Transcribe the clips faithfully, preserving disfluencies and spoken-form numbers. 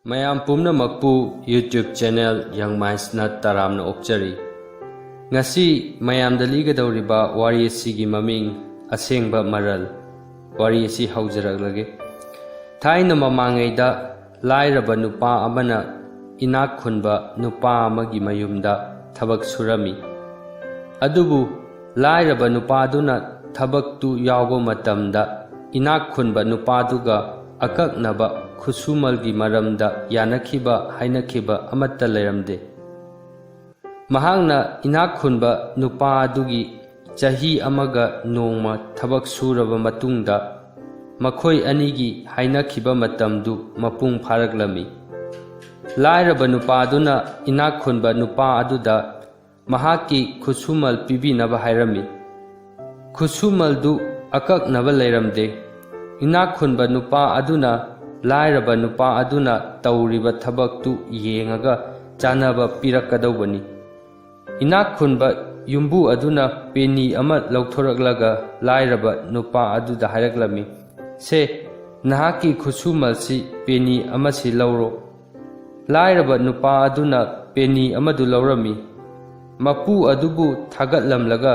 ꯃꯌꯥꯝ ꯄꯨꯝꯅꯃꯛꯄꯨ YouTube channel Young Mindsꯅ ꯇꯔꯥꯝꯅ ꯑꯣꯛꯆꯔꯤ꯫ ꯉꯁꯤ ꯃꯌꯥꯝꯗ ꯂꯤꯒꯗꯧꯔꯤꯕ ꯋꯥꯔꯤ ꯑꯁꯤꯒꯤ ꯃꯃꯤꯡ ꯑꯁꯦꯡꯕ ꯃꯔꯜ꯫ ꯋꯥꯔꯤ ꯑꯁꯤ ꯍꯧꯖꯔꯛꯂꯒꯦ꯫ ꯊꯥꯏꯅ ꯃꯃꯥꯡꯉꯩꯗ ꯂꯥꯏꯔꯕ ꯅꯨꯄꯥ ꯑꯃꯅ ꯏꯅꯥꯛ ꯈꯨꯟꯕ ꯅꯨꯄꯥ ꯑꯃꯒꯤ ꯃꯌꯨꯝꯗ ꯊꯕꯛ ꯁꯨꯔꯝꯃꯤ꯫ ꯑꯗꯨꯕꯨ ꯂꯥꯏꯔꯕ ꯅꯨꯄꯥꯗꯨꯅ ꯊꯕꯛꯇꯨ ꯌꯥꯎꯕ ꯃꯇꯝꯗ ꯏꯅꯥꯛ ꯈꯨꯟꯕ ꯅꯨꯄꯥꯗꯨꯒ ꯑꯀꯛꯅꯕ ꯈꯨꯠꯁꯨꯃꯜꯒꯤ ꯃꯔꯝꯗ ꯌꯥꯅꯈꯤꯕ ꯍꯥꯏꯅꯈꯤꯕ ꯑꯃꯠꯇ ꯂꯩꯔꯝꯗꯦ꯫ ꯃꯍꯥꯛꯅ ꯏꯅꯥꯛ ꯈꯨꯟꯕ ꯅꯨꯄꯥ ꯑꯗꯨꯒꯤ ꯆꯍꯤ ꯑꯃꯒ ꯅꯣꯡꯃ ꯊꯕꯛ ꯁꯨꯔꯕ ꯃꯇꯨꯡꯗ ꯃꯈꯣꯏ ꯑꯅꯤꯒꯤ ꯍꯥꯏꯅꯈꯤꯕ ꯃꯇꯝꯗꯨ ꯃꯄꯨꯡ ꯐꯥꯔꯛꯂꯝꯃꯤ꯫ ꯂꯥꯏꯔꯕ ꯅꯨꯄꯥꯗꯨꯅ ꯏꯅꯥꯛ ꯈꯨꯟꯕ ꯅꯨꯄꯥ ꯑꯗꯨꯗ ꯃꯍꯥꯛꯀꯤ ꯈꯨꯠꯁꯨꯃꯜ ꯄꯤꯕꯤꯅꯕ ꯍꯥꯏꯔꯝꯃꯤ꯫ ꯈꯨꯠꯁꯨꯃꯜꯗꯨ ꯑꯀꯛꯅꯕ ꯂꯩꯔꯝꯗꯦ꯫ ꯏꯅꯥꯛ ꯈꯨꯟꯕ ꯅꯨꯄꯥ ꯑꯗꯨꯅ ꯂꯥꯏꯔꯕ ꯅꯨꯄꯥ ꯑꯗꯨꯅ ꯇꯧꯔꯤꯕ ꯊꯕꯛꯇꯨ ꯌꯦꯡꯉꯒ ꯆꯥꯅꯕ ꯄꯤꯔꯛꯀꯗꯧꯕꯅꯤ꯫ ꯏꯅꯥꯛ ꯈꯨꯟꯕ ꯌꯨꯝꯕꯨ ꯑꯗꯨꯅ ꯄꯦꯅꯤ ꯑꯃ ꯂꯧꯊꯣꯔꯛꯂꯒ ꯂꯥꯏꯔꯕ ꯅꯨꯄꯥ ꯑꯗꯨꯗ ꯍꯥꯏꯔꯛꯂꯝꯃꯤ, "ꯁꯦ, ꯅꯍꯥꯛꯀꯤ ꯈꯨꯠꯁꯨꯃꯜꯁꯤ ꯄꯦꯅꯤ ꯑꯃꯁꯤ ꯂꯧꯔꯣ꯫" ꯂꯥꯏꯔꯕ ꯅꯨꯄꯥ ꯑꯗꯨꯅ ꯄꯦꯅꯤ ꯑꯃꯗꯨ ꯂꯧꯔꯝꯃꯤ꯫ ꯃꯄꯨ ꯑꯗꯨꯕꯨ ꯊꯥꯒꯠꯂꯝꯂꯒ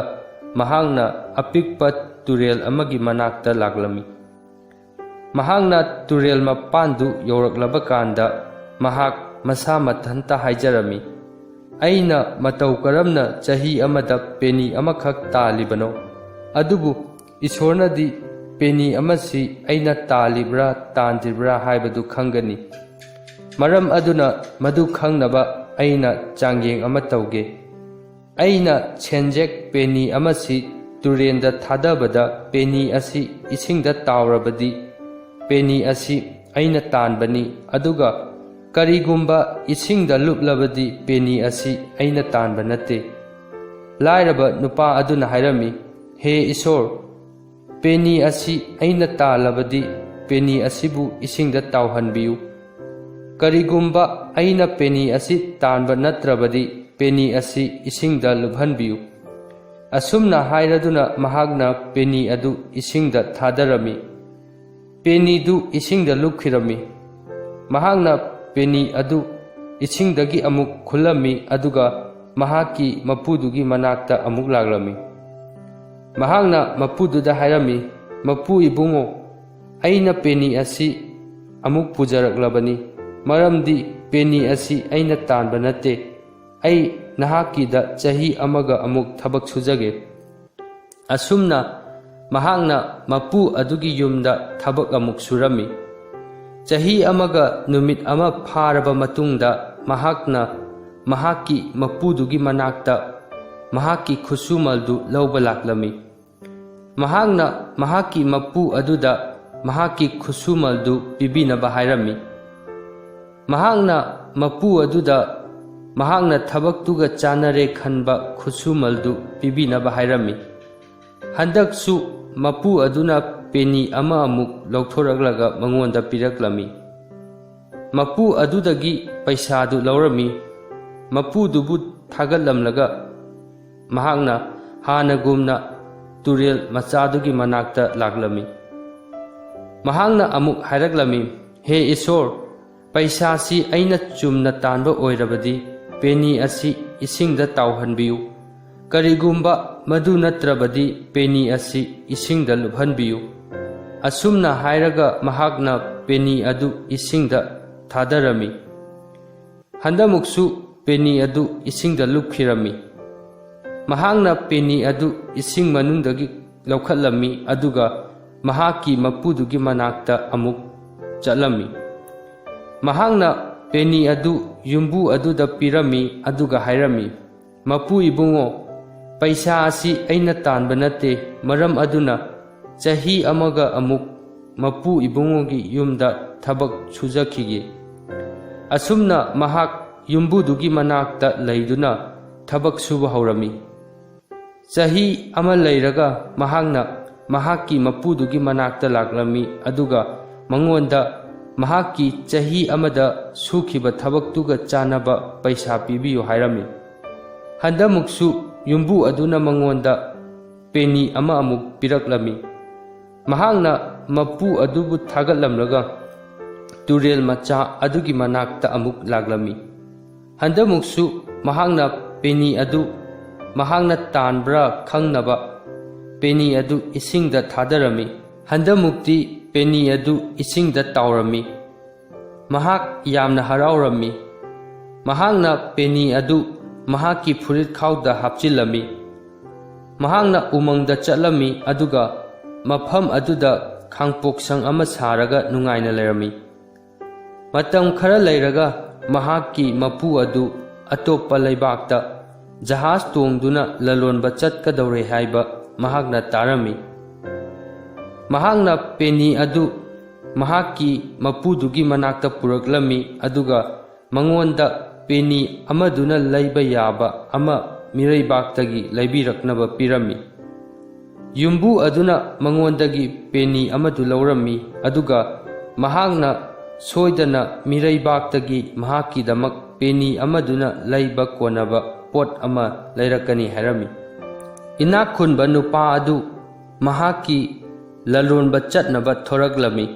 ꯃꯍꯥꯛꯅ ꯑꯄꯤꯛꯄ ꯇꯨꯔꯦꯜ ꯑꯃꯒꯤ ꯃꯅꯥꯛꯇ ꯂꯥꯛꯂꯝꯃꯤ꯫ ꯃꯍꯥꯛꯅ ꯇꯨꯔꯦꯜ ꯃꯄꯥꯟꯗꯨ ꯌꯧꯔꯛꯂꯕ ꯀꯥꯟꯗ ꯃꯍꯥꯛ ꯃꯁꯥ ꯃꯊꯟꯇ ꯍꯥꯏꯖꯔꯝꯃꯤ, "ꯑꯩꯅ ꯃꯇꯧ ꯀꯔꯝꯅ ꯆꯍꯤ ꯑꯃꯗ ꯄꯦꯅꯤ ꯑꯃꯈꯛ ꯇꯥꯜꯂꯤꯕꯅꯣ? ꯑꯗꯨꯕꯨ ꯏꯁꯣꯔꯅꯗꯤ ꯄꯦꯅꯤ ꯑꯃꯁꯤ ꯑꯩꯅ ꯇꯥꯜꯂꯤꯕ꯭ꯔꯥ ꯇꯥꯟꯗ꯭ꯔꯤꯕ꯭ꯔꯥ ꯍꯥꯏꯕꯗꯨ ꯈꯪꯒꯅꯤ꯫ ꯃꯔꯝ ꯑꯗꯨꯅ ꯃꯗꯨ ꯈꯪꯅꯕ ꯑꯩꯅ ꯆꯥꯡꯌꯦꯡ ꯑꯃ ꯇꯧꯒꯦ꯫ ꯑꯩꯅ ꯁꯦꯟꯖꯦꯛ ꯄꯦꯅꯤ ꯑꯃꯁꯤ ꯇꯨꯔꯦꯟꯗ ꯊꯥꯗꯕꯗ ꯄꯦꯅꯤ ꯑꯁꯤ ꯏꯁꯤꯡꯗ ꯇꯥꯎꯔꯕꯗꯤ ꯄꯦꯅꯤ ꯑꯁꯤ ꯑꯩꯅ ꯇꯥꯟꯕꯅꯤ, ꯑꯗꯨꯒ ꯀꯔꯤꯒꯨꯝꯕ ꯏꯁꯤꯡꯗ ꯂꯨꯞꯂꯕꯗꯤ ꯄꯦꯅꯤ ꯑꯁꯤ ꯑꯩꯅ ꯇꯥꯟꯕ ꯅꯠꯇꯦ꯫" ꯂꯥꯏꯔꯕ ꯅꯨꯄꯥ ꯑꯗꯨꯅ ꯍꯥꯏꯔꯝꯃꯤ, "ꯍꯦ ꯏꯁꯣꯔ, ꯄꯦꯅꯤ ꯑꯁꯤ ꯑꯩꯅ ꯇꯥꯜꯂꯕꯗꯤ ꯄꯦꯅꯤ ꯑꯁꯤꯕꯨ ꯏꯁꯤꯡꯗ ꯇꯥꯎꯍꯟꯕꯤꯌꯨ꯫ ꯀꯔꯤꯒꯨꯝꯕ ꯑꯩꯅ ꯄꯦꯅꯤ ꯑꯁꯤ ꯇꯥꯟꯕ ꯅꯠꯇ꯭ꯔꯕꯗꯤ ꯄꯦꯅꯤ ꯑꯁꯤ ꯏꯁꯤꯡꯗ ꯂꯨꯞꯍꯟꯕꯤꯌꯨ꯫" ꯑꯁꯨꯝꯅ ꯍꯥꯏꯔꯗꯨꯅ ꯃꯍꯥꯛꯅ ꯄꯦꯅꯤ ꯑꯗꯨ ꯏꯁꯤꯡꯗ ꯊꯥꯗꯔꯝꯃꯤ꯫ ꯄꯦꯅꯤꯗꯨ ꯏꯁꯤꯡꯗ ꯂꯨꯞꯈꯤꯔꯝꯃꯤ꯫ ꯃꯍꯥꯛꯅ ꯄꯦꯅꯤ ꯑꯗꯨ ꯏꯁꯤꯡꯗꯒꯤ ꯑꯃꯨꯛ ꯈꯨꯜꯂꯝꯃꯤ, ꯑꯗꯨꯒ ꯃꯍꯥꯛꯀꯤ ꯃꯄꯨꯗꯨꯒꯤ ꯃꯅꯥꯛꯇ ꯑꯃꯨꯛ ꯂꯥꯛꯂꯝꯃꯤ꯫ ꯃꯍꯥꯛꯅ ꯃꯄꯨꯗꯨꯗ ꯍꯥꯏꯔꯝꯃꯤ, "ꯃꯄꯨ ꯏꯕꯨꯡꯉꯣ, ꯑꯩꯅ ꯄꯦꯅꯤ ꯑꯁꯤ ꯑꯃꯨꯛ ꯄꯨꯖꯔꯛꯂꯕꯅꯤ, ꯃꯔꯝꯗꯤ ꯄꯦꯅꯤ ꯑꯁꯤ ꯑꯩꯅ ꯇꯥꯟꯕ ꯅꯠꯇꯦ꯫ ꯑꯩ ꯅꯍꯥꯛꯀꯤꯗ ꯆꯍꯤ ꯑꯃꯒ ꯑꯃꯨꯛ ꯊꯕꯛ ꯁꯨꯖꯒꯦ꯫" ꯑꯁꯨꯝꯅ ꯃꯍꯥꯛꯅ ꯃꯄꯨ ꯑꯗꯨꯒꯤ ꯌꯨꯝꯗ ꯊꯕꯛ ꯑꯃꯨꯛ ꯁꯨꯔꯝꯃꯤ꯫ ꯆꯍꯤ ꯑꯃꯒ ꯅꯨꯃꯤꯠ ꯑꯃ ꯐꯥꯔꯕ ꯃꯇꯨꯡꯗ, ꯃꯍꯥꯛꯅ ꯃꯍꯥꯛꯀꯤ ꯃꯄꯨꯗꯨꯒꯤ ꯃꯅꯥꯛꯇ ꯃꯍꯥꯛꯀꯤ ꯈꯨꯠꯁꯨꯃꯜꯗꯨ ꯂꯧꯕ ꯂꯥꯛꯂꯝꯃꯤ꯫ ꯃꯍꯥꯛꯅ ꯃꯍꯥꯛꯀꯤ ꯃꯄꯨ ꯑꯗꯨꯗ ꯃꯍꯥꯛꯀꯤ ꯈꯨꯠꯁꯨꯃꯜꯗꯨ ꯄꯤꯕꯤꯅꯕ ꯍꯥꯏꯔꯝꯃꯤ꯫ ꯃꯍꯥꯛꯅ ꯃꯄꯨ ꯑꯗꯨꯗ ꯃꯍꯥꯛꯅ ꯊꯕꯛꯇꯨꯒ ꯆꯥꯟꯅꯔꯦ ꯈꯟꯕ ꯈꯨꯠꯁꯨꯃꯜꯗꯨ ꯄꯤꯕꯤꯅꯕ ꯍꯥꯏꯔꯝꯃꯤ꯫ ꯍꯟꯗꯛꯁꯨ ꯃꯄꯨ ꯑꯗꯨꯅ ꯄꯦꯅꯤ ꯑꯃ ꯑꯃꯨꯛ ꯂꯧꯊꯣꯔꯛꯂꯒ ꯃꯉꯣꯟꯗ ꯄꯤꯔꯛꯂꯝꯃꯤ꯫ ꯃꯄꯨ ꯑꯗꯨꯗꯒꯤ ꯄꯩꯁꯥꯗꯨ ꯂꯧꯔꯝꯃꯤ꯫ ꯃꯄꯨꯗꯨꯕꯨ ꯊꯥꯒꯠꯂꯝꯂꯒ ꯃꯍꯥꯛꯅ ꯍꯥꯟꯅꯒꯨꯝꯅ ꯇꯨꯔꯦꯜ ꯃꯆꯥꯗꯨꯒꯤ ꯃꯅꯥꯛꯇ ꯂꯥꯛꯂꯝꯃꯤ꯫ ꯃꯍꯥꯛꯅ ꯑꯃꯨꯛ ꯍꯥꯏꯔꯛꯂꯝꯃꯤ, "ꯍꯦ ꯏꯁꯣꯔ, ꯄꯩꯁꯥꯁꯤ ꯑꯩꯅ ꯆꯨꯝꯅ ꯇꯥꯟꯕ ꯑꯣꯏꯔꯕꯗꯤ ꯄꯦꯅꯤ ꯑꯁꯤ ꯏꯁꯤꯡꯗ ꯇꯥꯎꯍꯟꯕꯤꯌꯨ꯫ ꯀꯔꯤꯒꯨꯝꯕ ꯃꯗꯨ ꯅꯠꯇ꯭ꯔꯕꯗꯤ ꯄꯦꯅꯤ ꯑꯁꯤ ꯏꯁꯤꯡꯗ ꯂꯨꯞꯍꯟꯕꯤꯌꯨ꯫" ꯑꯁꯨꯝꯅ ꯍꯥꯏꯔꯒ ꯃꯍꯥꯛꯅ ꯄꯦꯅꯤ ꯑꯗꯨ ꯏꯁꯤꯡꯗ ꯊꯥꯗꯔꯝꯃꯤ꯫ ꯍꯟꯗꯃꯨꯛꯁꯨ ꯄꯦꯅꯤ ꯑꯗꯨ ꯏꯁꯤꯡꯗ ꯂꯨꯞꯈꯤꯔꯝꯃꯤ꯫ ꯃꯍꯥꯛꯅ ꯄꯦꯅꯤ ꯑꯗꯨ ꯏꯁꯤꯡ ꯃꯅꯨꯡꯗꯒꯤ ꯂꯧꯈꯠꯂꯝꯃꯤ, ꯑꯗꯨꯒ ꯃꯍꯥꯛꯀꯤ ꯃꯄꯨꯗꯨꯒꯤ ꯃꯅꯥꯛꯇ ꯑꯃꯨꯛ ꯆꯠꯂꯝꯃꯤ꯫ ꯃꯍꯥꯛꯅ ꯄꯦꯅꯤ ꯑꯗꯨ ꯌꯨꯝꯕꯨ ꯑꯗꯨꯗ ꯄꯤꯔꯝꯃꯤ, ꯑꯗꯨꯒ ꯍꯥꯏꯔꯝꯃꯤ, "ꯃꯄꯨ ꯏꯕꯨꯡꯉꯣ, ꯄꯩꯁꯥ ꯑꯁꯤ ꯑꯩꯅ ꯇꯥꯟꯕ ꯅꯠꯇꯦ, ꯃꯔꯝ ꯑꯗꯨꯅ ꯆꯍꯤ ꯑꯃꯒ ꯑꯃꯨꯛ ꯃꯄꯨ ꯏꯕꯨꯡꯉꯣꯒꯤ ꯌꯨꯝꯗ ꯊꯕꯛ ꯁꯨꯖꯈꯤꯒꯦ꯫" ꯑꯁꯨꯝꯅ ꯃꯍꯥꯛ ꯌꯨꯝꯕꯨꯗꯨꯒꯤ ꯃꯅꯥꯛꯇ ꯂꯩꯗꯨꯅ ꯊꯕꯛ ꯁꯨꯕ ꯍꯧꯔꯝꯃꯤ꯫ ꯆꯍꯤ ꯑꯃ ꯂꯩꯔꯒ ꯃꯍꯥꯛꯅ ꯃꯍꯥꯛꯀꯤ ꯃꯄꯨꯗꯨꯒꯤ ꯃꯅꯥꯛꯇ ꯂꯥꯛꯂꯝꯃꯤ, ꯑꯗꯨꯒ ꯃꯉꯣꯟꯗ ꯃꯍꯥꯛꯀꯤ ꯆꯍꯤ ꯑꯃꯗ ꯁꯨꯈꯤꯕ ꯊꯕꯛꯇꯨꯒ ꯆꯥꯟꯅꯕ ꯄꯩꯁꯥ ꯄꯤꯕꯤꯌꯨ ꯍꯥꯏꯔꯝꯃꯤ꯫ ꯍꯟꯗꯃꯨꯛꯁꯨ ꯌꯨꯝꯕꯨ ꯑꯗꯨꯅ ꯃꯉꯣꯟꯗ ꯄꯦꯅꯤ ꯑꯃ ꯑꯃꯨꯛ ꯄꯤꯔꯛꯂꯝꯃꯤ꯫ ꯃꯍꯥꯛꯅ ꯃꯄꯨ ꯑꯗꯨꯕꯨ ꯊꯥꯒꯠꯂꯝꯂꯒ, ꯇꯨꯔꯦꯜ ꯃꯆꯥ ꯑꯗꯨꯒꯤ ꯃꯅꯥꯛꯇ ꯑꯃꯨꯛ ꯂꯥꯛꯂꯝꯃꯤ꯫ ꯍꯟꯗꯃꯨꯛꯁꯨ ꯃꯍꯥꯛꯅ ꯄꯦꯅꯤ ꯑꯗꯨ ꯃꯍꯥꯛꯅ ꯇꯥꯟꯕ꯭ꯔꯥ ꯈꯪꯅꯕ ꯄꯦꯅꯤ ꯑꯗꯨ ꯏꯁꯤꯡꯗ ꯊꯥꯗꯔꯝꯃꯤ꯫ ꯍꯟꯗꯃꯨꯛꯇꯤ ꯄꯦꯅꯤ ꯑꯗꯨ ꯏꯁꯤꯡꯗ ꯇꯥꯎꯔꯝꯃꯤ꯫ ꯃꯍꯥꯛ ꯌꯥꯝꯅ ꯍꯔꯥꯎꯔꯝꯃꯤ꯫ ꯃꯍꯥꯛꯅ ꯄꯦꯅꯤ ꯑꯗꯨ ꯃꯍꯥꯛꯀꯤ ꯐꯨꯔꯤꯠꯈꯥꯎꯗ ꯍꯥꯞꯆꯤꯜꯂꯝꯃꯤ꯫ ꯃꯍꯥꯛꯅ ꯎꯃꯪꯗ ꯆꯠꯂꯝꯃꯤ, ꯑꯗꯨꯒ ꯃꯐꯝ ꯑꯗꯨꯗ ꯈꯥꯡꯄꯣꯛꯁꯪ ꯑꯃ ꯁꯥꯔꯒ ꯅꯨꯡꯉꯥꯏꯅ ꯂꯩꯔꯝꯃꯤ꯫ ꯃꯇꯝ ꯈꯔ ꯂꯩꯔꯒ ꯃꯍꯥꯛꯀꯤ ꯃꯄꯨ ꯑꯗꯨ ꯑꯇꯣꯞꯄ ꯂꯩꯕꯥꯛꯇ ꯖꯍꯥꯖ ꯇꯣꯡꯗꯨꯅ ꯂꯂꯣꯟꯕ ꯆꯠꯀꯗꯧꯔꯦ ꯍꯥꯏꯕ ꯃꯍꯥꯛꯅ ꯇꯥꯔꯝꯃꯤ꯫ ꯃꯍꯥꯛꯅ ꯄꯦꯅꯤ ꯑꯗꯨ ꯃꯍꯥꯛꯀꯤ ꯃꯄꯨꯗꯨꯒꯤ ꯃꯅꯥꯛꯇ ꯄꯨꯔꯛꯂꯝꯃꯤ, ꯑꯗꯨꯒ ꯃꯉꯣꯟꯗ ꯄꯦꯅꯤ ꯑꯃꯗꯨꯅ ꯂꯩꯕ ꯌꯥꯕ ꯑꯃ ꯃꯤꯔꯩꯕꯥꯛꯇꯒꯤ ꯂꯩꯕꯤꯔꯛꯅꯕ ꯄꯤꯔꯝꯃꯤ꯫ ꯌꯨꯝꯕꯨ ꯑꯗꯨꯅ ꯃꯉꯣꯟꯗꯒꯤ ꯄꯦꯅꯤ ꯑꯃꯗꯨ ꯂꯧꯔꯝꯃꯤ, ꯑꯗꯨꯒ ꯃꯍꯥꯛꯅ ꯁꯣꯏꯗꯅ ꯃꯤꯔꯩꯕꯥꯛꯇꯒꯤ ꯃꯍꯥꯛꯀꯤꯗꯃꯛ ꯄꯦꯅꯤ ꯑꯃꯗꯨꯅ ꯂꯩꯕ ꯀꯣꯟꯅꯕ ꯄꯣꯠ ꯑꯃ ꯂꯩꯔꯛꯀꯅꯤ ꯍꯥꯏꯔꯝꯃꯤ꯫ ꯏꯅꯥꯛ ꯈꯨꯟꯕ ꯅꯨꯄꯥ ꯑꯗꯨ ꯃꯍꯥꯛꯀꯤ ꯂꯂꯣꯟꯕ ꯆꯠꯅꯕ ꯊꯣꯔꯛꯂꯝꯃꯤ꯫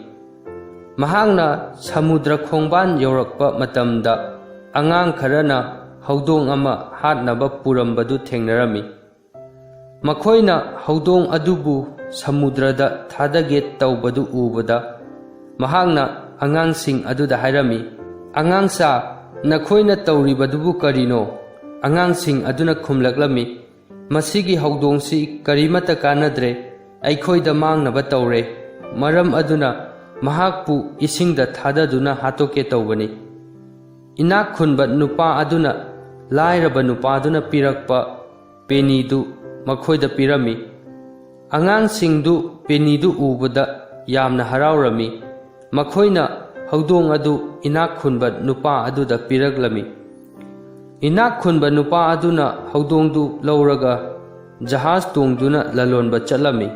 ꯃꯍꯥꯛꯅ ꯁꯃꯨꯗ꯭ꯔ ꯈꯣꯡꯕꯥꯟ ꯌꯧꯔꯛꯄ ꯃꯇꯝꯗ, ꯑꯉꯥꯡ ꯈꯔꯅ ꯍꯧꯗꯣꯡ ꯑꯃ ꯍꯥꯠꯅꯕ ꯄꯨꯔꯝꯕꯗꯨ ꯊꯦꯡꯅꯔꯝꯃꯤ꯫ ꯃꯈꯣꯏꯅ ꯍꯧꯗꯣꯡ ꯑꯗꯨꯕꯨ ꯁꯃꯨꯗ꯭ꯔꯗ ꯊꯥꯗꯒꯦ ꯇꯧꯕꯗꯨ ꯎꯕꯗ, ꯃꯍꯥꯛꯅ ꯑꯉꯥꯡꯁꯤꯡ ꯑꯗꯨꯗ ꯍꯥꯏꯔꯝꯃꯤ, "ꯑꯉꯥꯡꯁꯥ, ꯅꯈꯣꯏꯅ ꯇꯧꯔꯤꯕꯗꯨꯕꯨ ꯀꯔꯤꯅꯣ?" ꯑꯉꯥꯡꯁꯤꯡ ꯑꯗꯨꯅ ꯈꯨꯝꯂꯛꯂꯝꯃꯤ, "ꯃꯁꯤꯒꯤ ꯍꯧꯗꯣꯡꯁꯤ ꯀꯔꯤꯃꯠꯇ ꯀꯥꯟꯅꯗ꯭ꯔꯦ, ꯑꯩꯈꯣꯏꯗ ꯃꯥꯡꯅꯕ ꯇꯧꯔꯦ꯫ ꯃꯔꯝ ꯑꯗꯨꯅ ꯃꯍꯥꯛꯄꯨ ꯏꯁꯤꯡꯗ ꯊꯥꯗꯗꯨꯅ ꯍꯥꯠꯇꯣꯛꯀꯦ ꯇꯧꯕꯅꯤ꯫" ꯏꯅꯥꯛ ꯈꯨꯟꯕ ꯅꯨꯄꯥ ꯑꯗꯨꯅ ꯂꯥꯏꯔꯕ ꯅꯨꯄꯥꯗꯨꯅ ꯄꯤꯔꯛꯄ ꯄꯦꯅꯤꯗꯨ ꯃꯈꯣꯏꯗ ꯄꯤꯔꯝꯃꯤ꯫ ꯑꯉꯥꯡꯁꯤꯡꯗꯨ ꯄꯦꯅꯤꯗꯨ ꯎꯕꯗ ꯌꯥꯝꯅ ꯍꯔꯥꯎꯔꯝꯃꯤ꯫ ꯃꯈꯣꯏꯅ ꯍꯧꯗꯣꯡ ꯑꯗꯨ ꯏꯅꯥꯛ ꯈꯨꯟꯕ ꯅꯨꯄꯥ ꯑꯗꯨꯗ ꯄꯤꯔꯛꯂꯝꯃꯤ꯫ ꯏꯅꯥꯛ ꯈꯨꯟꯕ ꯅꯨꯄꯥ ꯑꯗꯨꯅ ꯍꯧꯗꯣꯡꯗꯨ ꯂꯧꯔꯒ ꯖꯍꯥꯖ ꯇꯣꯡꯗꯨꯅ ꯂꯂꯣꯟꯕ ꯆꯠꯂꯝꯃꯤ꯫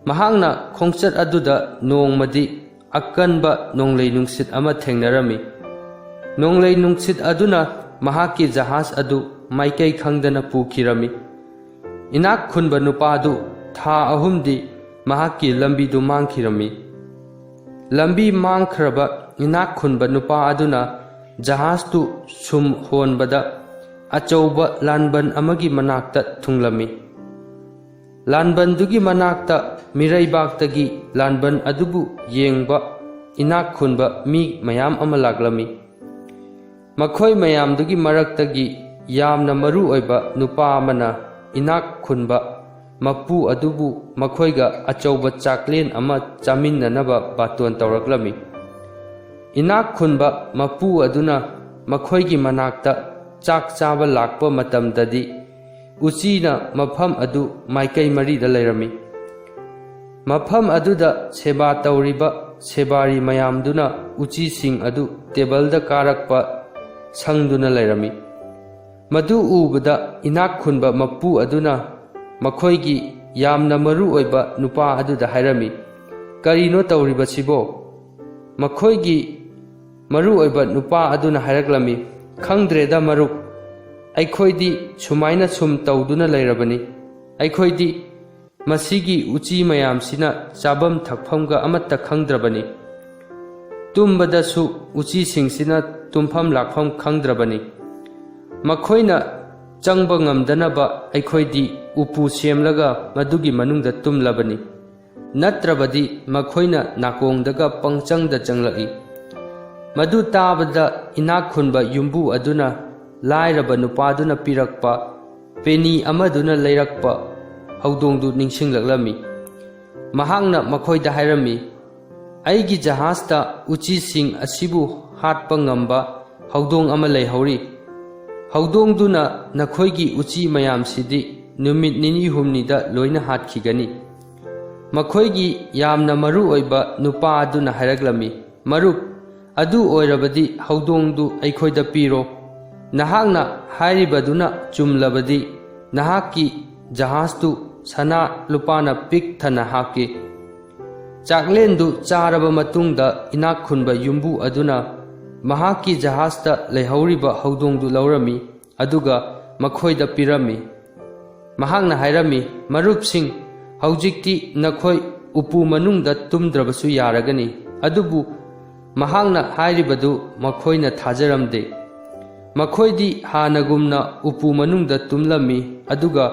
ꯃꯍꯥꯛꯅ ꯈꯣꯡꯆꯠ ꯑꯗꯨꯗ ꯅꯣꯡꯃꯗꯤ ꯑꯀꯟꯕ ꯅꯣꯡꯂꯩ ꯅꯨꯡꯁꯤꯠ ꯑꯃ ꯊꯦꯡꯅꯔꯝꯃꯤ꯫ ꯅꯣꯡꯂꯩ ꯅꯨꯡꯁꯤꯠ ꯑꯗꯨꯅ ꯃꯍꯥꯛꯀꯤ ꯖꯍꯥꯖ ꯑꯗꯨ ꯃꯥꯏꯀꯩ ꯈꯪꯗꯅ ꯄꯨꯈꯤꯔꯝꯃꯤ꯫ ꯏꯅꯥꯛ ꯈꯨꯟꯕ ꯅꯨꯄꯥꯗꯨ ꯊꯥ ꯑꯍꯨꯝꯗꯤ ꯃꯍꯥꯛꯀꯤ ꯂꯝꯕꯤꯗꯨ ꯃꯥꯡꯈꯤꯔꯝꯃꯤ꯫ ꯂꯝꯕꯤ ꯃꯥꯡꯈ꯭ꯔꯕ ꯏꯅꯥꯛ ꯈꯨꯟꯕ ꯅꯨꯄꯥ ꯑꯗꯨꯅ ꯖꯍꯥꯖꯇꯨ ꯁꯨꯝ ꯍꯣꯟꯕꯗ ꯑꯆꯧꯕ ꯂꯥꯟꯕꯟ ꯑꯃꯒꯤ ꯃꯅꯥꯛꯇ ꯊꯨꯡꯂꯝꯃꯤ꯫ ꯂꯥꯟꯕꯟꯗꯨꯒꯤ ꯃꯅꯥꯛꯇ ꯃꯤꯔꯩꯕꯥꯛꯇꯒꯤ ꯂꯥꯟꯕꯟ ꯑꯗꯨꯕꯨ ꯌꯦꯡꯕ ꯏꯅꯥꯛ ꯈꯨꯟꯕ ꯃꯤ ꯃꯌꯥꯝ ꯑꯃ ꯂꯥꯛꯂꯝꯃꯤ꯫ ꯃꯈꯣꯏ ꯃꯌꯥꯝꯗꯨꯒꯤ ꯃꯔꯛꯇꯒꯤ ꯌꯥꯝꯅ ꯃꯔꯨ ꯑꯣꯏꯕ ꯅꯨꯄꯥ ꯑꯃꯅ ꯏꯅꯥꯛ ꯈꯨꯟꯕ ꯃꯄꯨ ꯑꯗꯨꯕꯨ ꯃꯈꯣꯏꯒ ꯑꯆꯧꯕ ꯆꯥꯛꯂꯦꯟ ꯑꯃ ꯆꯥꯃꯤꯟꯅꯅꯕ ꯕꯥꯇꯣꯟ ꯇꯧꯔꯛꯂꯝꯃꯤ꯫ ꯏꯅꯥꯛ ꯈꯨꯟꯕ ꯃꯄꯨ ꯑꯗꯨꯅ ꯃꯈꯣꯏꯒꯤ ꯃꯅꯥꯛꯇ ꯆꯥꯛ ꯆꯥꯕ ꯂꯥꯛꯄ ꯃꯇꯝꯗꯗꯤ, ꯎꯆꯤꯅ ꯃꯐꯝ ꯑꯗꯨ ꯃꯥꯏꯀꯩ ꯃꯔꯤꯗ ꯂꯩꯔꯝꯃꯤ꯫ ꯃꯐꯝ ꯑꯗꯨꯗ ꯁꯦꯕꯥ ꯇꯧꯔꯤꯕ ꯁꯦꯕꯥꯔꯤ ꯃꯌꯥꯝꯗꯨꯅ ꯎꯆꯤꯁꯤꯡ ꯑꯗꯨ ꯇꯦꯕꯜꯗ ꯀꯥꯔꯛꯄ ꯁꯪꯗꯨꯅ ꯂꯩꯔꯝꯃꯤ꯫ ꯃꯗꯨ ꯎꯕꯗ ꯏꯅꯥꯛ ꯈꯨꯟꯕ ꯃꯄꯨ ꯑꯗꯨꯅ ꯃꯈꯣꯏꯒꯤ ꯌꯥꯝꯅ ꯃꯔꯨ ꯑꯣꯏꯕ ꯅꯨꯄꯥ ꯑꯗꯨꯗ ꯍꯥꯏꯔꯝꯃꯤ, "ꯀꯔꯤꯅꯣ ꯇꯧꯔꯤꯕꯁꯤꯕꯣ?" ꯃꯈꯣꯏꯒꯤ ꯃꯔꯨ ꯑꯣꯏꯕ ꯅꯨꯄꯥ ꯑꯗꯨꯅ ꯍꯥꯏꯔꯛꯂꯝꯃꯤ, "ꯈꯪꯗ꯭ꯔꯦꯗ ꯃꯔꯨꯞ, ꯑꯩꯈꯣꯏꯗꯤ ꯁꯨꯃꯥꯏꯅ ꯁꯨꯝ ꯇꯧꯗꯨꯅ ꯂꯩꯔꯕꯅꯤ꯫ ꯑꯩꯈꯣꯏꯗꯤ ꯃꯁꯤꯒꯤ ꯎꯆꯤ ꯃꯌꯥꯝꯁꯤꯅ ꯆꯥꯐꯝ ꯊꯛꯐꯝꯒ ꯑꯃꯠꯇ ꯈꯪꯗ꯭ꯔꯕꯅꯤ꯫ ꯇꯨꯝꯕꯗꯁꯨ ꯎꯆꯤꯁꯤꯡꯁꯤꯅ ꯇꯨꯝꯐꯝ ꯂꯥꯛꯐꯝ ꯈꯪꯗ꯭ꯔꯕꯅꯤ꯫ ꯃꯈꯣꯏꯅ ꯆꯪꯕ ꯉꯝꯗꯅꯕ ꯑꯩꯈꯣꯏꯗꯤ ꯎꯄꯨ ꯁꯦꯝꯂꯒ ꯃꯗꯨꯒꯤ ꯃꯅꯨꯡꯗ ꯇꯨꯝꯂꯕꯅꯤ꯫ ꯅꯠꯇ꯭ꯔꯕꯗꯤ ꯃꯈꯣꯏꯅ ꯅꯥꯀꯣꯡꯗꯒ ꯄꯪꯆꯪꯗ ꯆꯪꯂꯛꯏ꯫" ꯃꯗꯨ ꯇꯥꯕꯗ ꯏꯅꯥꯛ ꯈꯨꯟꯕ ꯌꯨꯝꯕꯨ ꯑꯗꯨꯅ ꯂꯥꯏꯔꯕ ꯅꯨꯄꯥꯗꯨꯅ ꯄꯤꯔꯛꯄ ꯄꯦꯅꯤ ꯑꯃꯗꯨꯅ ꯂꯩꯔꯛꯄ ꯍꯧꯗꯣꯡꯗꯨ ꯅꯤꯡꯁꯤꯡꯂꯛꯂꯝꯃꯤ꯫ ꯃꯍꯥꯛꯅ ꯃꯈꯣꯏꯗ ꯍꯥꯏꯔꯝꯃꯤ, "ꯑꯩꯒꯤ ꯖꯍꯥꯖꯇ ꯎꯆꯤꯁꯤꯡ ꯑꯁꯤꯕꯨ ꯍꯥꯠꯄ ꯉꯝꯕ ꯍꯧꯗꯣꯡ ꯑꯃ ꯂꯩꯍꯧꯔꯤ꯫ ꯍꯧꯗꯣꯡꯗꯨꯅ ꯅꯈꯣꯏꯒꯤ ꯎꯆꯤ ꯃꯌꯥꯝꯁꯤꯗꯤ ꯅꯨꯃꯤꯠ ꯅꯤꯅꯤ ꯍꯨꯝꯅꯤꯗ ꯂꯣꯏꯅ ꯍꯥꯠꯈꯤꯒꯅꯤ꯫" ꯃꯈꯣꯏꯒꯤ ꯌꯥꯝꯅ ꯃꯔꯨ ꯑꯣꯏꯕ ꯅꯨꯄꯥ ꯑꯗꯨꯅ ꯍꯥꯏꯔꯛꯂꯝꯃꯤ, "ꯃꯔꯨꯞ, ꯑꯗꯨ ꯑꯣꯏꯔꯕꯗꯤ ꯍꯧꯗꯣꯡꯗꯨ ꯑꯩꯈꯣꯏꯗ ꯄꯤꯔꯣ꯫ ꯅꯍꯥꯛꯅ ꯍꯥꯏꯔꯤꯕꯗꯨꯅ ꯆꯨꯝꯂꯕꯗꯤ ꯅꯍꯥꯛꯀꯤ ꯖꯍꯥꯖꯇꯨ ꯁꯅꯥ ꯂꯨꯄꯥꯅ ꯄꯤꯛ ꯊꯟꯅ ꯍꯥꯞꯀꯦ꯫" ꯆꯥꯛꯂꯦꯟꯗꯨ ꯆꯥꯔꯕ ꯃꯇꯨꯡꯗ ꯏꯅꯥꯛ ꯈꯨꯟꯕ ꯌꯨꯝꯕꯨ ꯑꯗꯨꯅ ꯃꯍꯥꯛꯀꯤ ꯖꯍꯥꯖꯇ ꯂꯩꯍꯧꯔꯤꯕ ꯍꯧꯗꯣꯡꯗꯨ ꯂꯧꯔꯝꯃꯤ, ꯑꯗꯨꯒ ꯃꯈꯣꯏꯗ ꯄꯤꯔꯝꯃꯤ꯫ ꯃꯍꯥꯛꯅ ꯍꯥꯏꯔꯝꯃꯤ, "ꯃꯔꯨꯞꯁꯤꯡ, ꯍꯧꯖꯤꯛꯇꯤ ꯅꯈꯣꯏ ꯎꯄꯨ ꯃꯅꯨꯡꯗ ꯇꯨꯝꯗ꯭ꯔꯕꯁꯨ ꯌꯥꯔꯒꯅꯤ꯫ ꯑꯗꯨꯕꯨ ꯃꯍꯥꯛꯅ ꯍꯥꯏꯔꯤꯕꯗꯨ ꯃꯈꯣꯏꯅ ꯊꯥꯖꯔꯝꯗꯦ꯫ ꯃꯈꯣꯏꯗꯤ ꯍꯥꯟꯅꯒꯨꯝꯅ ꯎꯄꯨ ꯃꯅꯨꯡꯗ ꯇꯨꯝꯂꯝꯃꯤ, ꯑꯗꯨꯒ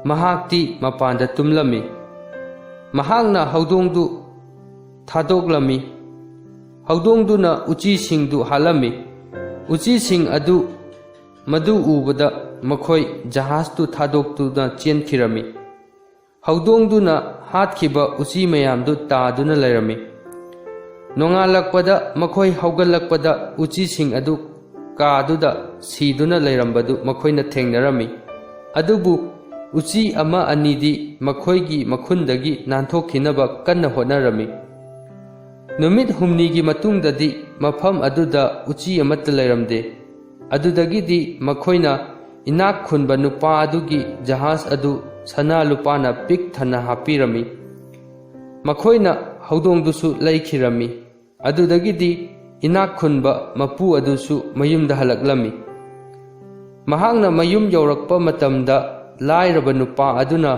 ꯃꯍꯥꯛꯇꯤ ꯃꯄꯥꯟꯗ ꯇꯨꯝꯂꯝꯃꯤ꯫ ꯃꯍꯥꯛꯅ ꯍꯧꯗꯣꯡꯗꯨ ꯊꯥꯗꯣꯛꯂꯝꯃꯤ꯫ ꯍꯧꯗꯣꯡꯗꯨꯅ ꯎꯆꯤꯁꯤꯡꯗꯨ ꯍꯥꯠꯂꯝꯃꯤ꯫ ꯎꯆꯤꯁꯤꯡ ꯑꯗꯨ ꯃꯗꯨ ꯎꯕꯗ ꯃꯈꯣꯏ ꯖꯍꯥꯖꯇꯨ ꯊꯥꯗꯣꯛꯇꯨꯅ ꯆꯦꯟꯈꯤꯔꯝꯃꯤ꯫ ꯍꯧꯗꯣꯡꯗꯨꯅ ꯍꯥꯠꯈꯤꯕ ꯎꯆꯤ ꯃꯌꯥꯝꯗꯨ ꯇꯥꯗꯨꯅ ꯂꯩꯔꯝꯃꯤ꯫ ꯅꯣꯡꯉꯥꯜꯂꯛꯄꯗ ꯃꯈꯣꯏ ꯍꯧꯒꯠꯂꯛꯄꯗ ꯎꯆꯤꯁꯤꯡ ꯑꯗꯨ ꯀꯥꯗꯨꯗ ꯁꯤꯗꯨꯅ ꯂꯩꯔꯝꯕꯗꯨ ꯃꯈꯣꯏꯅ ꯊꯦꯡꯅꯔꯝꯃꯤ꯫ ꯑꯗꯨꯕꯨ ꯎꯆꯤ ꯑꯃ ꯑꯅꯤꯗꯤ ꯃꯈꯣꯏꯒꯤ ꯃꯈꯨꯟꯗꯒꯤ ꯅꯥꯟꯊꯣꯛꯈꯤꯅꯕ ꯀꯟꯅ ꯍꯣꯠꯅꯔꯝꯃꯤ꯫ ꯅꯨꯃꯤꯠ ꯍꯨꯝꯅꯤꯒꯤ ꯃꯇꯨꯡꯗꯗꯤ ꯃꯐꯝ ꯑꯗꯨꯗ ꯎꯆꯤ ꯑꯃꯠꯇ ꯂꯩꯔꯝꯗꯦ꯫ ꯑꯗꯨꯗꯒꯤꯗꯤ ꯃꯈꯣꯏꯅ ꯏꯅꯥꯛ ꯈꯨꯟꯕ ꯅꯨꯄꯥ ꯑꯗꯨꯒꯤ ꯖꯍꯥꯖ ꯑꯗꯨ ꯁꯅꯥ ꯂꯨꯄꯥꯅ ꯄꯤꯛ ꯊꯟꯅ ꯍꯥꯞꯄꯤꯔꯝꯃꯤ꯫ ꯃꯈꯣꯏꯅ ꯍꯧꯗꯣꯡꯗꯨꯁꯨ ꯂꯩꯈꯤꯔꯝꯃꯤ꯫ ꯑꯗꯨꯗꯒꯤꯗꯤ ꯏꯅꯥꯛ ꯈꯨꯟꯕ ꯃꯄꯨ ꯑꯗꯨꯁꯨ ꯃꯌꯨꯝꯗ ꯍꯜꯂꯛꯂꯝꯃꯤ꯫ ꯃꯍꯥꯛꯅ ꯃꯌꯨꯝ ꯌꯧꯔꯛꯄ ꯃꯇꯝꯗ, ꯂꯥꯏꯔꯕ ꯅꯨꯄꯥ ꯑꯗꯨꯅ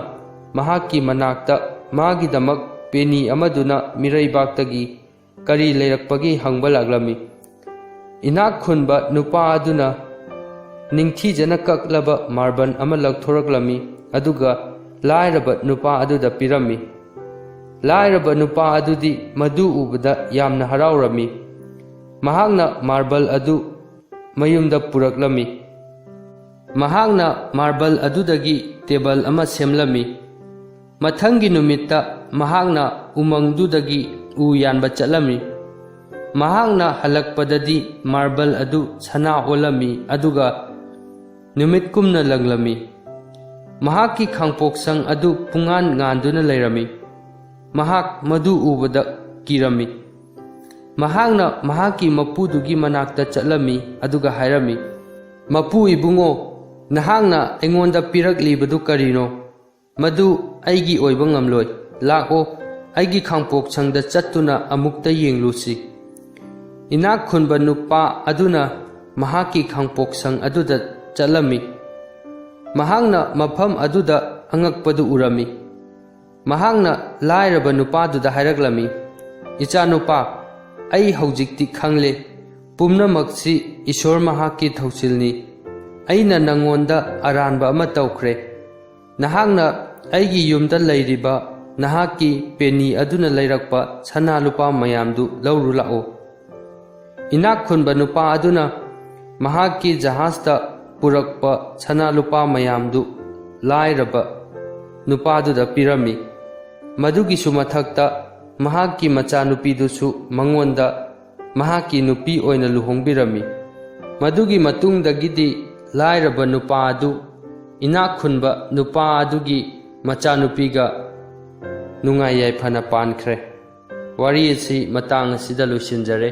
ꯃꯍꯥꯛꯀꯤ ꯃꯅꯥꯛꯇ ꯃꯥꯒꯤꯗꯃꯛ ꯄꯦꯅꯤ ꯑꯃꯗꯨꯅ ꯃꯤꯔꯩꯕꯥꯛꯇꯒꯤ ꯀꯔꯤ ꯂꯩꯔꯛꯄꯒꯦ ꯍꯪꯕ ꯂꯥꯛꯂꯝꯃꯤ꯫ ꯏꯅꯥꯛ ꯈꯨꯟꯕ ꯅꯨꯄꯥ ꯑꯗꯨꯅ ꯅꯤꯡꯊꯤꯖꯅ ꯀꯛꯂꯕ ꯃꯥꯔꯕꯜ ꯑꯃ ꯂꯧꯊꯣꯔꯛꯂꯝꯃꯤ, ꯑꯗꯨꯒ ꯂꯥꯏꯔꯕ ꯅꯨꯄꯥ ꯑꯗꯨꯗ ꯄꯤꯔꯝꯃꯤ꯫ ꯂꯥꯏꯔꯕ ꯅꯨꯄꯥ ꯑꯗꯨꯗꯤ ꯃꯗꯨ ꯎꯕꯗ ꯌꯥꯝꯅ ꯍꯔꯥꯎꯔꯝꯃꯤ꯫ ꯃꯍꯥꯛꯅ ꯃꯥꯔꯕꯜ ꯑꯗꯨ ꯃꯌꯨꯝꯗ ꯄꯨꯔꯛꯂꯝꯃꯤ꯫ ꯃꯍꯥꯛꯅ ꯃꯥꯔꯕꯜ ꯑꯗꯨꯗꯒꯤ ꯇꯦꯕꯜ ꯑꯃ ꯁꯦꯝꯂꯝꯃꯤ꯫ ꯃꯊꯪꯒꯤ ꯅꯨꯃꯤꯠꯇ ꯃꯍꯥꯛꯅ ꯎꯃꯪꯗꯨꯗꯒꯤ ꯎ ꯌꯥꯟꯕ ꯆꯠꯂꯝꯃꯤ꯫ ꯃꯍꯥꯛꯅ ꯍꯜꯂꯛꯄꯗꯗꯤ ꯃꯥꯔꯕꯜ ꯑꯗꯨ ꯁꯅꯥ ꯑꯣꯜꯂꯝꯃꯤ, ꯑꯗꯨꯒ ꯅꯨꯃꯤꯠ ꯀꯨꯝꯅ ꯂꯪꯂꯝꯃꯤ꯫ ꯃꯍꯥꯛꯀꯤ ꯈꯥꯡꯄꯣꯛꯁꯪ ꯑꯗꯨ ꯄꯨꯡꯉꯥꯟ ꯉꯥꯟꯗꯨꯅ ꯂꯩꯔꯝꯃꯤ꯫ ꯃꯍꯥꯛ ꯃꯗꯨ ꯎꯕꯗ ꯀꯤꯔꯝꯃꯤ꯫ ꯃꯍꯥꯛꯅ ꯃꯍꯥꯛꯀꯤ ꯃꯄꯨꯗꯨꯒꯤ ꯃꯅꯥꯛꯇ ꯆꯠꯂꯝꯃꯤ, ꯑꯗꯨꯒ ꯍꯥꯏꯔꯝꯃꯤ, "ꯃꯄꯨ ꯏꯕꯨꯡꯉꯣ, ꯅꯍꯥꯛꯅ ꯑꯩꯉꯣꯟꯗ ꯄꯤꯔꯛꯂꯤꯕꯗꯨ ꯀꯔꯤꯅꯣ? ꯃꯗꯨ ꯑꯩꯒꯤ ꯑꯣꯏꯕ ꯉꯝꯂꯣꯏ꯫ ꯂꯥꯛꯑꯣ, ꯑꯩꯒꯤ ꯈꯥꯡꯄꯣꯛꯁꯪꯗ ꯆꯠꯇꯨꯅ ꯑꯃꯨꯛꯇ ꯌꯦꯡꯂꯨꯁꯤ꯫" ꯏꯅꯥꯛ ꯈꯨꯟꯕ ꯅꯨꯄꯥ ꯑꯗꯨꯅ ꯃꯍꯥꯛꯀꯤ ꯈꯥꯡꯄꯣꯛꯁꯪ ꯑꯗꯨꯗ ꯆꯠꯂꯝꯃꯤ꯫ ꯃꯍꯥꯛꯅ ꯃꯐꯝ ꯑꯗꯨꯗ ꯑꯉꯛꯄꯗꯨ ꯎꯔꯝꯃꯤ꯫ ꯃꯍꯥꯛꯅ ꯂꯥꯏꯔꯕ ꯅꯨꯄꯥꯗꯨꯗ ꯍꯥꯏꯔꯛꯂꯝꯃꯤ, "ꯏꯆꯥꯅꯨꯄꯥ, ꯑꯩ ꯍꯧꯖꯤꯛꯇꯤ ꯈꯪꯂꯦ, ꯄꯨꯝꯅꯃꯛꯁꯤ ꯏꯁꯣꯔ ꯃꯍꯥꯛꯀꯤ ꯊꯧꯁꯤꯜꯅꯤ꯫ ꯑꯩꯅ ꯅꯉꯣꯟꯗ ꯑꯔꯥꯟꯕ ꯑꯃ ꯇꯧꯈ꯭ꯔꯦ꯫ ꯅꯍꯥꯛꯅ ꯑꯩꯒꯤ ꯌꯨꯝꯗ ꯂꯩꯔꯤꯕ ꯅꯍꯥꯛꯀꯤ ꯄꯦꯅꯤ ꯑꯗꯨꯅ ꯂꯩꯔꯛꯄ ꯁꯅꯥ ꯂꯨꯄꯥ ꯃꯌꯥꯝꯗꯨ ꯂꯧꯔꯨ ꯂꯥꯛꯎ꯫" ꯏꯅꯥꯛ ꯈꯨꯟꯕ ꯅꯨꯄꯥ ꯑꯗꯨꯅ ꯃꯍꯥꯛꯀꯤ ꯖꯍꯥꯖꯇ ꯄꯨꯔꯛꯄ ꯁꯅꯥ ꯂꯨꯄꯥ ꯃꯌꯥꯝꯗꯨ ꯂꯥꯏꯔꯕ ꯅꯨꯄꯥꯗꯨꯗ ꯄꯤꯔꯝꯃꯤ꯫ ꯃꯗꯨꯒꯤꯁꯨ ꯃꯊꯛꯇ, ꯃꯍꯥꯛꯀꯤ ꯃꯆꯥꯅꯨꯄꯤꯗꯨꯁꯨ ꯃꯉꯣꯟꯗ ꯃꯍꯥꯛꯀꯤ ꯅꯨꯄꯤ ꯑꯣꯏꯅ ꯂꯨꯍꯣꯡꯕꯤꯔꯝꯃꯤ꯫ ꯃꯗꯨꯒꯤ ꯃꯇꯨꯡꯗꯒꯤꯗꯤ ꯂꯥꯏꯔꯕ ꯅꯨꯄꯥ ꯑꯗꯨ ꯏꯅꯥꯛ ꯈꯨꯟꯕ ꯅꯨꯄꯥ ꯑꯗꯨꯒꯤ ꯃꯆꯥꯅꯨꯄꯤꯒ ꯅꯨꯡꯉꯥꯏ ꯌꯥꯏꯐꯅ ꯄꯥꯟꯈ꯭ꯔꯦ꯫ ꯋꯥꯔꯤ ꯑꯁꯤ ꯃꯇꯥꯡ ꯑꯁꯤꯗ ꯂꯣꯏꯁꯤꯟꯖꯔꯦ꯫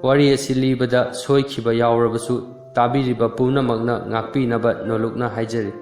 ꯋꯥꯔꯤ ꯑꯁꯤ ꯂꯤꯕꯗ ꯁꯣꯏꯈꯤꯕ ꯌꯥꯎꯔꯕꯁꯨ, ꯇꯥꯕꯤꯔꯤꯕ ꯄꯨꯝꯅꯃꯛꯅ ꯉꯥꯛꯄꯤꯅꯕ ꯅꯣꯂꯨꯛꯅ ꯍꯥꯏꯖꯔꯤ꯫